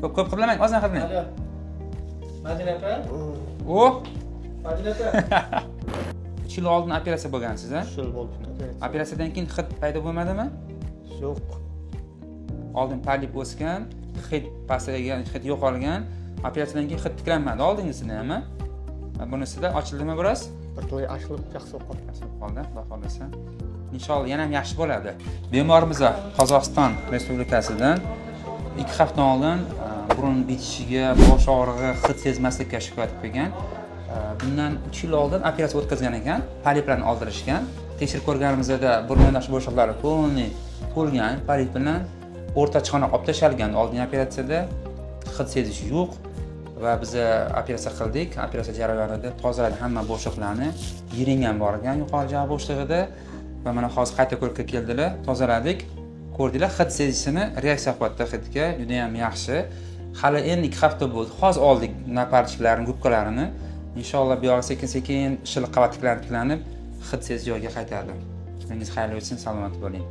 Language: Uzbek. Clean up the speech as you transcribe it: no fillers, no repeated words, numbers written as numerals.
Ko'p ko'p hidlamang, ozgina hidlang. Alo. Madina opa. O, Madina opa. 3 yil oldin operatsiya bo'lgansiz, a? 3 yil bo'ldi operatsiya. Operatsiyadan keyin hid paydo bo'lmadimi? Yo'q. Oldin polip o'sgan, hid pasaygan, hid yo'qolgan. Operatsiyadan keyin hid tiklanmadi oldingisida ham, a? Bunisida ochildimi biroz? Bir to'y ochilib, yaxshi bo'lib qoldi. Yaxshi bo'lib qoldi, xudo xohlasa. Inshaalloh yana ham yaxshi bo'ladi. Bemorimiz Qozog'iston Respublikasidan. 2 hafta oldin burun bitishiga, bosh og'rig'i, hid sezmaslikka shikoyat qilib kelgan. Bundan 3 yil oldin operatsiya o'tkazgan ekan, poliplarni oldirishgan. Tekshirib ko'rganimizda burun yo'ndash bo'shliqlari полный to'lgan polip bilan, o'rta chanoq olib tashalgan oldingi operatsiyada, hid sezish yo'q va biza operatsiya qildik. Operatsiya jarayonida tozaladik hamma bo'shliqlarni, yiring ham bor ekan yuqori jag' bo'shlig'ida va mana hozir qayta ko'rikka keldilar, tozaladik. Ko'rdinglar, hid sezishini reaksiya qilyapti hidga, judayam yaxshi. Hali endi 2 hafta bo'ldi, hozir oldik напарничка larni, gubkalarini. Inshaalloh, buyog'i sekin sekin shilliq qavat tiklanib tiklanib hid sezish joyiga qaytadi. Kuningiz xayrli o'tsin, salomat bo'ling.